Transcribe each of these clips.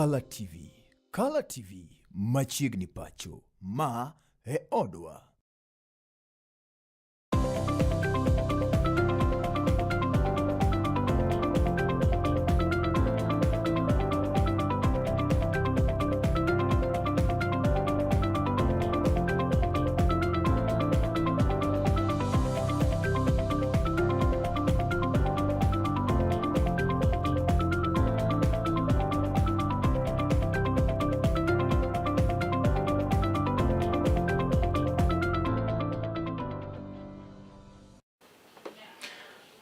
Kala TV. Kala TV machiegni pacho. Ma e odwa.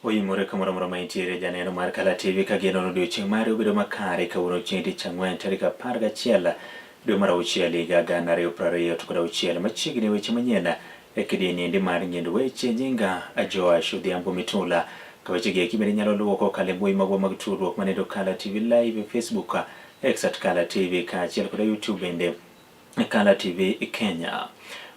Oimore kamoro amora ma intiere janeno mar Kala TV ka geno ni odiochieng' mari obedo makare kawuono chieng' tich ang'wen tarik 11 dwe mar auchiel higa 2026 machiegni weche manyien e kidieny endi mar nyend weche nyinga Joash Odhiambo Mitula. Ka weche gi eki bende inyalo luwo kokalo e mbui magwa mag tudruok manendo Kala TV Live e Facebook, X at Kala TV kaachiel koda YouTube bende Kala TV Kenya.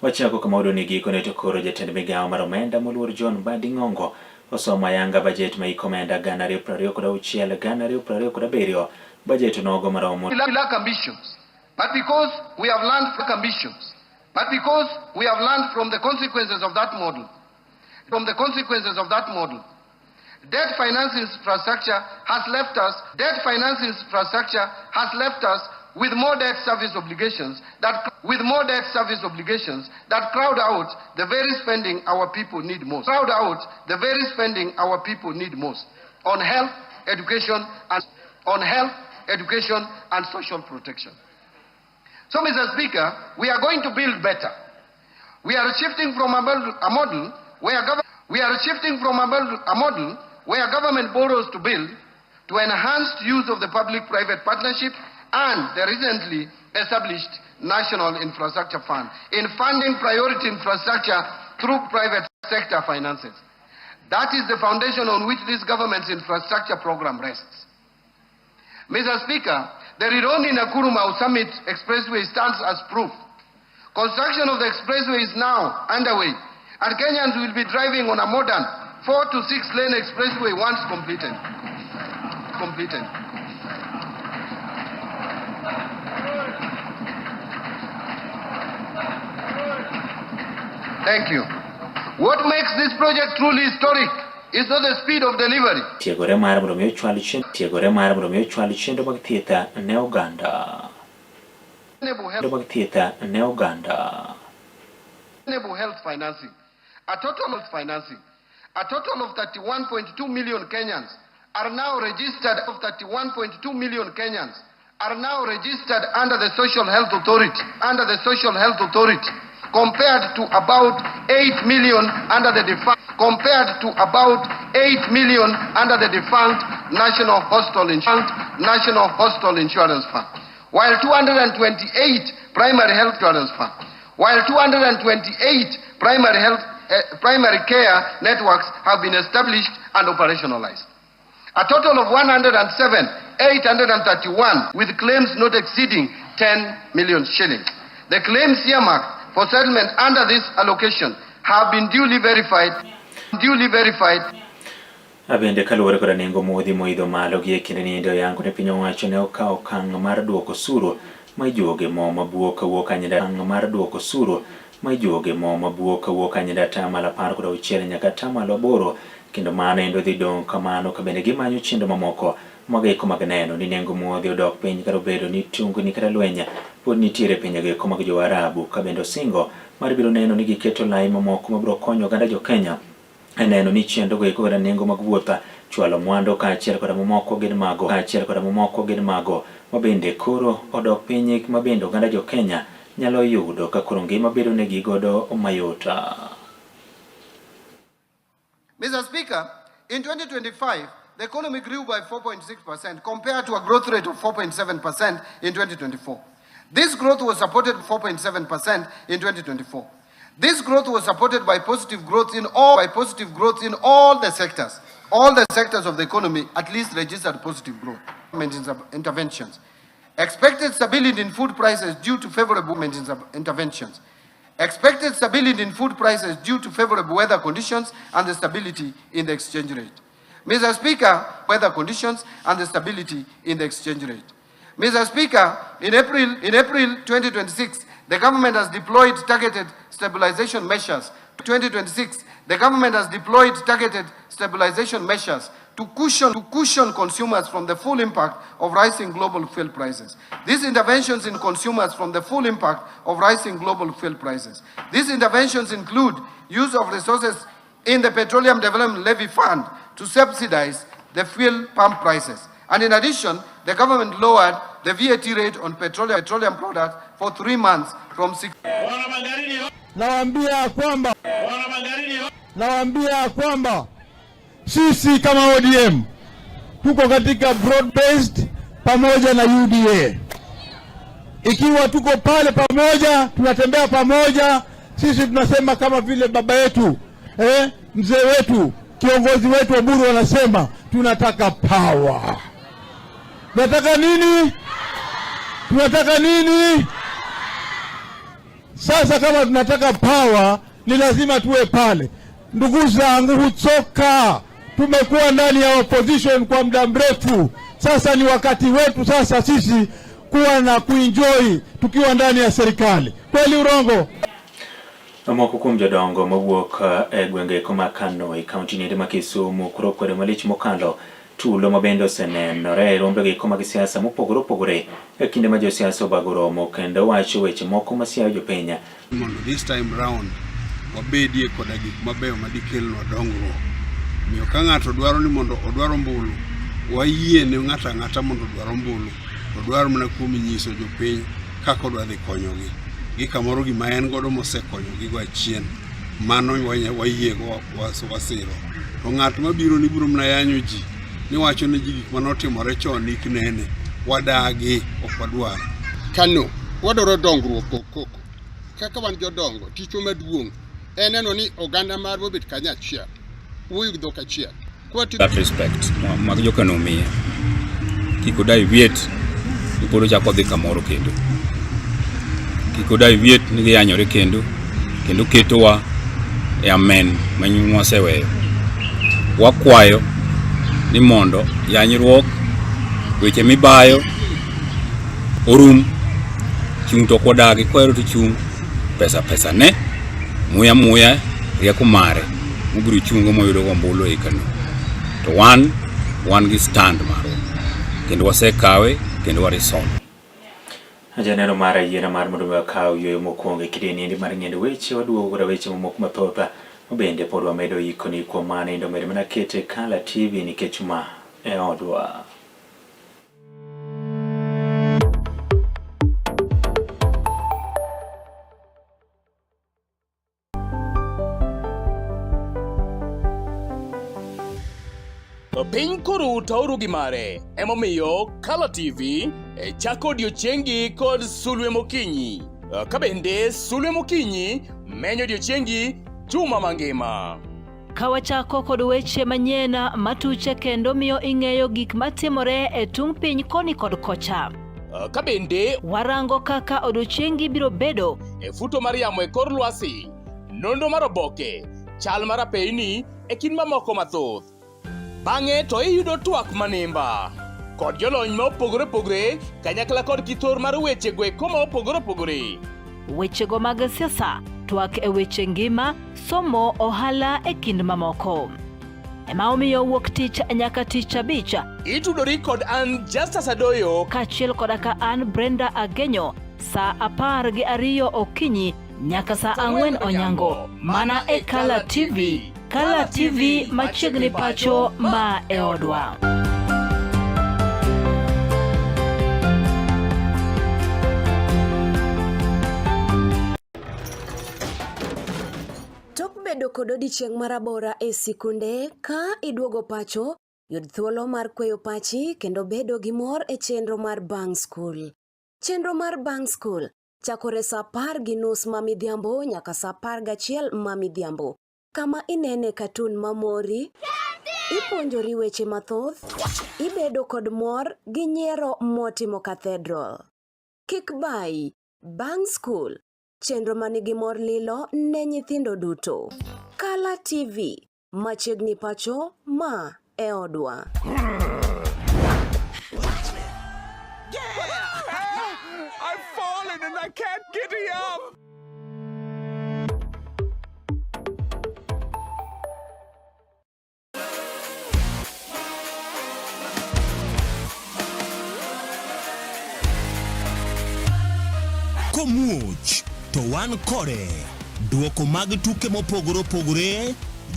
Wachako kama wayudo ni gikone to koro jatend migawo mar omenda moluor John Mbadi Ng'ongo osomo ayanga bajet ma hik omenda 2026 2027 bajet onogo maromo We lack ambitions, but because we have learned from ambitions, but because we have learned from the consequences of that model, from the consequences of that model, debt finance infrastructure has left us, debt finance infrastructure has left us with more debt service obligations that, with more debt service obligations that crowd out the very spending our people need most. Crowd out the very spending our people need most on health, education, and on health, education, and social protection. So, Mr. Speaker, we are going to build better. We are shifting from a model where we are shifting from a model where government borrows to build to enhanced use of the public-private partnership and the recently established National Infrastructure Fund in funding priority infrastructure through private sector finances. That is the foundation on which this government's infrastructure program rests. Mr. Speaker, the Rironi Nakuru Mau Summit Expressway stands as proof. Construction of the expressway is now underway, and Kenyans will be driving on a modern 4 to 6 lane expressway once completed. Completed. Thank you. What makes this project truly historic is not the speed of delivery. Tiegore mar mondo mi ochwal chenro tiegore mar mondo mi ochwal chenro mag thieth ne oganda. Chenro mag thieth ne oganda. Health financing. A total of financing. A total of 31.2 million Kenyans are now registered of 31.2 million Kenyans are now registered under the Social Health Authority, under the Social Health Authority, compared to about 8 million under the defunct, compared to about 8 million under the defunct National Hospital Insurance, National Hospital Insurance Fund, while 228 primary health insurance fund, while 228 primary health primary care networks have been established and operationalized. A total of 107,831 with claims not exceeding 10 million shillings. The claims earmarked for settlement under this allocation have been duly verified, duly verified. Abende kaluwore koda nengo modhi moidho malo gi e kinde ni endo yango ne piny owacho ne okawo okang' mar duoko osuru ma ijuoge mo mabuok kawuok anyida mar duoko osuru ma ijuoge mo mabuok kawuok anyida atamalo 16 nyaka atamalo 8 kendo mano endo dhi dong' kamano ka bende gimanyo chenro mamoko mago eko mag neno ni nengo modhi odok piny kata obedo ni tungni kata lweny pod nitiere e pinjego eko mag jo-Arabu ka bende osingo mar biro neno ni giketo lai mamoko mabiro konyo oganda jo-Kenya e neno ni chenrogo eko kata nengo mag wuoth chwalo mwandu kaachiel koda mamoko gin mago kaachiel koda mamoko gin mago ma bende koro odok piny ma bende oganda jo-Kenya nyalo yudo ka koro ngima bedo negi godo mayot. Mr. Speaker, in 2025, the economy grew by 4.6% compared to a growth rate of 4.7% in 2024. This growth was supported 4.7% in 2024. This growth was supported by positive growth in all by positive growth in all the sectors. All the sectors of the economy at least registered positive growth. Interventions. Expected stability in food prices due to favorable interventions. Expected stability in food prices due to favorable weather conditions and the stability in the exchange rate. Mr. Speaker, weather conditions and the stability in the exchange rate. Mr. Speaker, in April 2026, the government has deployed targeted stabilization measures. 2026, the government has deployed targeted stabilization measures to cushion consumers from the full impact of rising global fuel prices. These interventions in consumers from the full impact of rising global fuel prices. These interventions include use of resources in the Petroleum Development Levy Fund to subsidize the fuel pump prices. And in addition, the government lowered the VAT rate on petroleum products for 3 months from 6 Nawaambia kwamba sisi kama ODM tuko katika broad based pamoja na UDA. Ikiwa tuko pale pamoja, tunatembea pamoja, sisi tunasema kama vile baba yetu mzee wetu kiongozi wetu Oburu anasema tunataka power. Tunataka nini? Tunataka nini? Sasa kama tunataka power, ni lazima tuwe pale. Ndugu zangu, huchoka. Tumekuwa ndani ya opposition kwa muda mrefu, sasa ni wakati wetu sasa sisi kuwa na kuenjoy tukiwa ndani ya serikali. Kweli urongo? Moko kuom jodongo mawuok e gwenge eko ma Kano e kaunti niende ma Kisumu koro kwedo malich mokalo tulo ma bende osenenore e rombego eko mag siasa mopogore opogore e kinde ma josiasa obago romo kendo wacho weche moko masiayo jopiny. Mondo this time round wabedie koda gik mabeyo madikelnwa dongruok. Omiyo ka ng'ato dwaro ni mondo odwar ombulu, wayie ne ng'ato ang'ata mondo odwar ombulu, to dwaro mana kuom nyiso jopiny kaka odwa dhi konyogi. Gi kamoro gima en godo mosekonyogigo achien, mano wayiego wasiro. To ng'at mabiro ni biro mana yanyo ji, ni wacho ne ji gik manotimore chon ik nene, wadagi, ok wadwar. Kano wadwaro dongruok kok koko kaka wan jodongo tichwa maduong' en neno ni oganda marwa obet kanyachiel wuoyo gi dhok achiel Kwatimo That respect mag jokano miye kik odivert ni pod ochako odhi kamoro kendo kik odivert ni giyanyore kendo kendo ketowa e amen ma waseweyo wakwayo ni mondo yanyruok weche mibayo orum. Chung' to ok wadagi kohero to chung' pesa pesa ne muya muya rieko mare mobiro chungo moyudo go ombulu ei Kano to wan wan gi stand marwa kendo wasekawe kendo wa resolve. Janeno mar ayiera mar mondo mi wakaw yueyo mokwongo e kidieny mar ng'endo weche waduogo koda weche mamoko mathoth bende pod wamedo ikoni kuom mano endo med mana kete Kala TV nikech ma e odwa. Piny koro tauru gi mare, emomiyo Kala TV e chako odiochiengi kod sulwe mokinyi. Ka bende sulwe mokinyi menyo odiochiengi juma mangima. Ka wachako kod weche manyien matuche kendo miyo ing'eyo gik matimore e tung' piny koni kod kocha. Ka bende warango kaka odiochiengi biro bedo e futo mar yamo e kor lwasi, nonro mar oboke, chal mar apeyni e kind mamoko mathoth. Bang'e to iyudo twak manimba kod jolony ma opogore opogore kanyakla kod kithor mar weche go eko ma opogore opogore. Wechego mag siasa, twak e weche ngima, somo, ohala e kind mamoko. Ema omiyo wuok tich nyaka tich abich. Itudori kod an Justus Adoyo kaachiel koda ka an Brenda Agenyo saa 12 okinyi nyaka saa 4 onyango mana e Kala TV. Kala TV machiegni pacho ma e odwa. Tok bedo kod odiechieng' marabora e sikunde, ka iduogo pacho, yud thuolo mar kweyo pachi kendo bedo gi mor e chenro mar bang' skul. Chenro mar bang' skul chakore sa 10:30 ma midhiambo nyaka sa 11 ma midhiambo, kama inene katun mamori, ipuonjori weche mathoth, ibedo kod mor gi nyiero motimo cathedral. Kik bayi, bang' skul, chenro manigi mor lilo ne nyithindo duto. Kala TV, machiegni pacho ma e odwa. falling and I can't giddy up. Komuoch to wan kode. Duoko mag tuke mopogore opogore,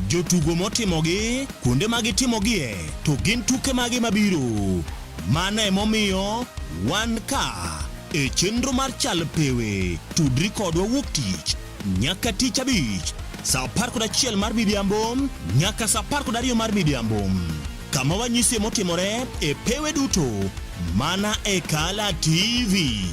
jotugo motimogi, kuonde ma gitimogie, to gin tuke mage mabiro. Mano emomiyo wan ka e chenro mar Chal Pewe. Tudri kodwa wuok tich nyaka tich abich saa 11 mar midhiambo nyaka saa 12 mar midhiambo kama wanyisie motimore e pewe duto mana e Kala TV.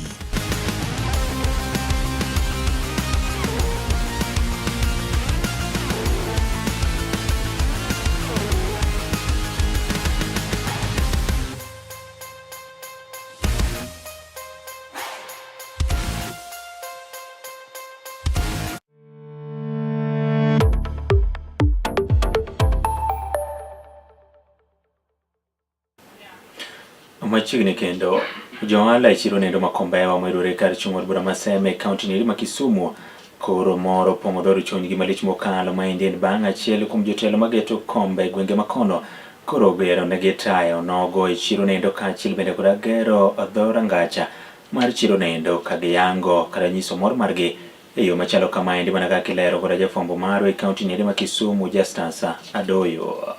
Machiegni kendo johala e chiro nendo ma Kombewa moyudore kar chung' od bura ma Seme e kaunti ni ma Kisumu koro moro opong'o dhood chunygi malich mokalo. Maendi en bang' achiel kuom jotelo mageto kombe e gwenge makono koro ogero negi taya onogo e chiro nendo kaachiel bende koda gero dho rangacha mar chiro nendo ka giyango kata nyiso mor margi e yo machalo kamaendi mana kaka ilero koda jafwambo marwa e kaunti ni ma Kisumu Justus Adoyo.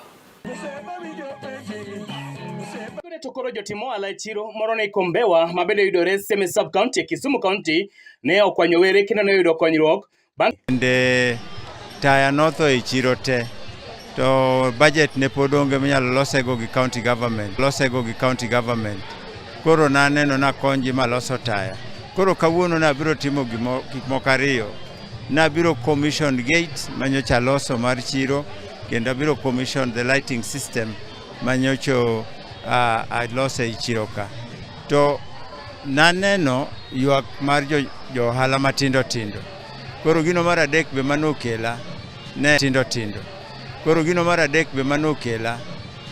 To koro jotim ohala e chiro moro ne Kombewa ma bende yudore Seme Sub County e Kisumu County ne okwanyo were kendo ne oyudo konyruok bang' Bende taya notho e chiro te to budget ne pod onge minyalo losego gi county government losego gi county government koro naneno nakonji maloso taya koro kawuono nabiro timo gik moko ariyo nabiro commission gate manyocha aloso mar chiro kendo abiro commission the lighting system manyocho aloso ei chiro ka to naneno ywak mar jo ohala matindo tindo koro gino mar adek be manokela ne tindo tindo koro gino mar adek be manokela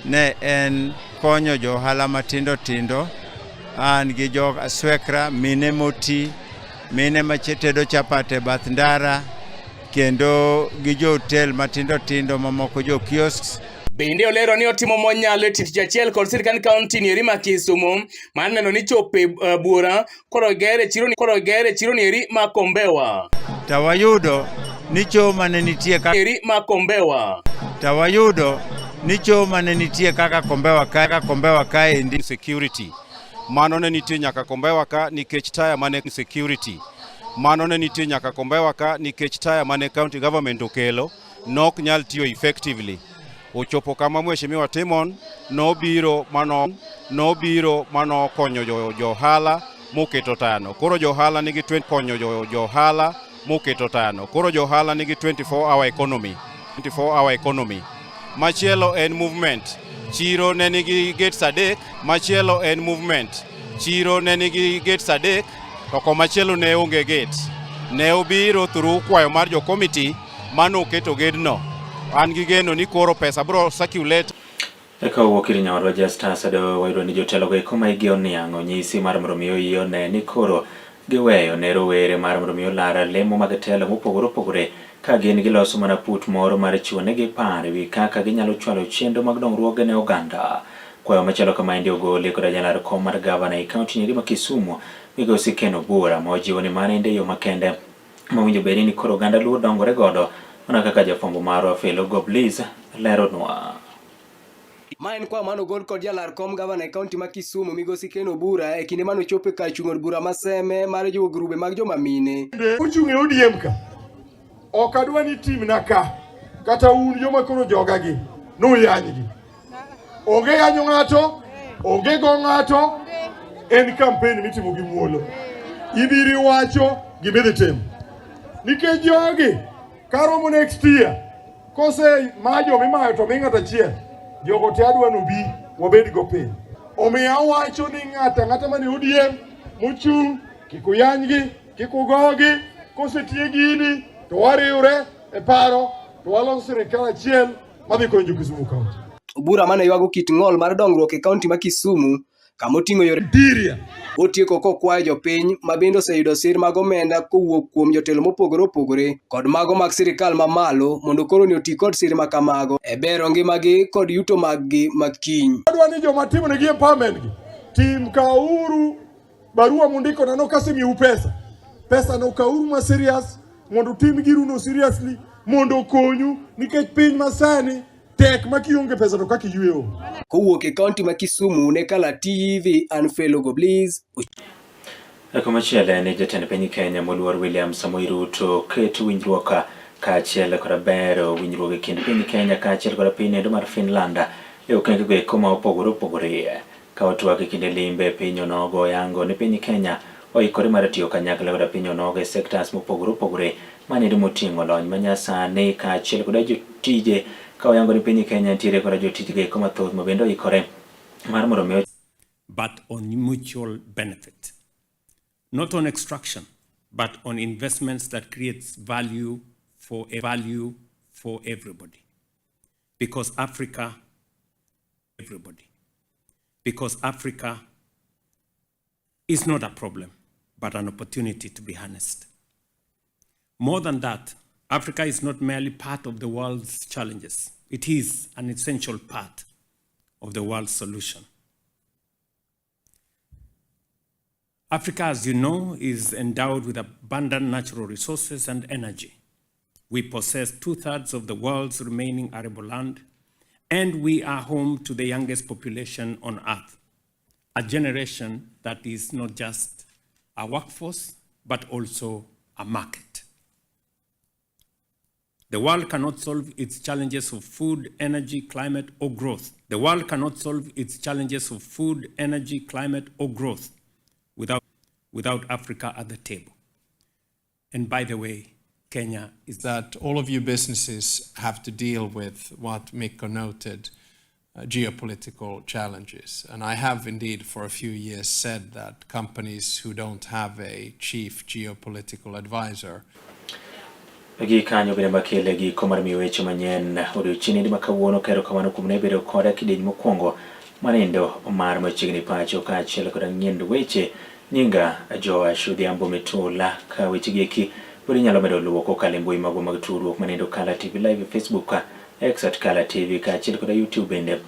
ne en konyo jo ohala matindo tindo an gi jo aswekra mine moti mine matedo chapat e bath ndara kendo gi jo hotel matindo tindo mamoko jo kiosks. Bende olero ni otimo monyalo e tich achiel kod sirkand kaunti ni eri ma Kisumu mar neno ni chope buora koro gere chiro ni eri ma Kombewa. Tawayudo ni choo mane nitie kaka eri ma Kombewa. Tawayudo ni choo mane nitie kaka Kombewa kaka Kombewa kaendi. Security mano ne nitie nyaka Kombewa ka nikech taya mane security mano ne nitie nyaka Kombewa ka nikech taya mane county government okelo nok nyal tiyo effectively. Ochopo kama Mheshimiwa Timon nobiro mano konyo johala moketo tano. Koro johala nigi 20 konyo johala moketo tano. Koro johala nigi 24-hour economy. 24-hour economy. Machielo en movement. Chiro ne nigi gates adek. Machielo en movement. Chiro ne nigi gates adek to komachielo ne onge gate. Ne obiro through kwayo mar jo committee mano oketo gedno. An gi geno ni koro pesa bro circulate. Eka owuok ir nyawadwa Justus Adoyo wayudo ni jotelogo eko ma igi oniang' onyisi mar mondo mi oyie one ni koro giweyo ne rowere mar mondo mi olar lemo mag telo mopogore opogore ka gin giloso mana put moro mar chiwo negi paro ewi kaka ginyalo chwalo chenro mag dongruoge ne oganda. Kwayo machalo kamaendi ogoli koda jalar kom mar gavana e kaunti nyeri ma Kisumu migosi Ken Obura ma ojiwo ni mano ende yo makende mowinjo bed ni koro oganda luo dongore godo mana kaka jafwambo marwa Felo Goblis leronwa. Ma en kwayo mane ogol kod jalar kom gavana e kaunti ma Kisumu migosi Ken Obura e kinde mane ochopo e kar chung' od bura ma Seme mar jiwo grube mag joma mine. Ochung' e ODM ka. Ok adwa ni timna ka kata un joma koro jogagi nuyanygi. Onge yanyo ng'ato, onge go ng'ato, en campaign mitimo gi muolo. Ibiro iwacho gima idhi timo. Nikech jogi karomo next year kose ma joma imayo to mi ng'ato achiel, jogo te adwa nobi wabed go piny. Omiyo awacho ni ng'ato ang'ata mane ODM mochung' kik uyanygi, kik ugogi, kosetie gini to wariwre e paro to waloso sirikal achiel madhi konyo jo Kisumu County. Obura mane ywago kit ng'ol mar dongruok e kaunti ma Kisumu kama oting'o yore Otieko kokwayo jopiny ma bende oseyudo sir mag omenda kowuok kuom jotelo mopogore opogore kod mago mag sirikal mamalo mondo koro ni oti kod sir ma kamago e bero ngimagi kod yuto maggi ma kiny. Adwa ni joma timonegi empowerment gi tim kauru barua mundiko nano kasemiyou pesa pesa no kauru ma serious mondo utim giruno seriously mondo okonyu nikech piny masani tek ma kionge pesa to kaka iyweyo. Kowuok e kaunti ma Kisumu ne Kala TV, an Fellow Goblis. Komachielo en jatend piny Kenya moluor William Samoei Ruto keto winjruok kaachiel koda bero winjruok e kind piny Kenya kaachiel koda piny endo mar Finland e okenge go eko ma opogore opogore. Ka otwak e kinde limbe e piny onogo oyango ni piny Kenya oikore mar tiyo kanyakla koda piny onogo e sectors mopogore opogore manendo moting'o lony manyasani kaachiel koda jotije ka oyango ni piny Kenya nitiere koda jotije go eko mathoth ma bende oikore mar mondo mi but on mutual benefit. Not on extraction, but on investments that creates value for a value for everybody. Because Africa, everybody. Because Africa is not a problem, but an opportunity to be harnessed. More than that, Africa is not merely part of the world's challenges. It is an essential part of the world's solution. Africa, as you know, is endowed with abundant natural resources and energy. We possess 2/3 of the world's remaining arable land, and we are home to the youngest population on earth, a generation that is not just a workforce, but also a market. The world cannot solve its challenges of food, energy, climate, or growth. The world cannot solve its challenges of food, energy, climate, or growth without Africa at the table. And by the way, Kenya is that all of you businesses have to deal with what Mikko noted, geopolitical challenges. And I have indeed for a few years said that companies who don't have a chief geopolitical advisor. Gi kanyo bende makele giko mar miyo weche manyien odiochieng' ma kawuono. Kero kamano kuom ne bedo koda kidieny mokwongo manindo mar machiegni pacho kaachiel koda ng'iend weche. Nyinga Joash Odhiambo Mitula. Ka weche gi eki pod inyalo medo luwo kokalo e mbui magwa mag tudruok manindo Kala TV Live e Facebook, X at Kala TV kaachiel koda YouTube bende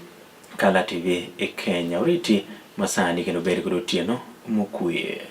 Kala TV e Kenya. Oriti masani kendo bed kod otieno mokwe.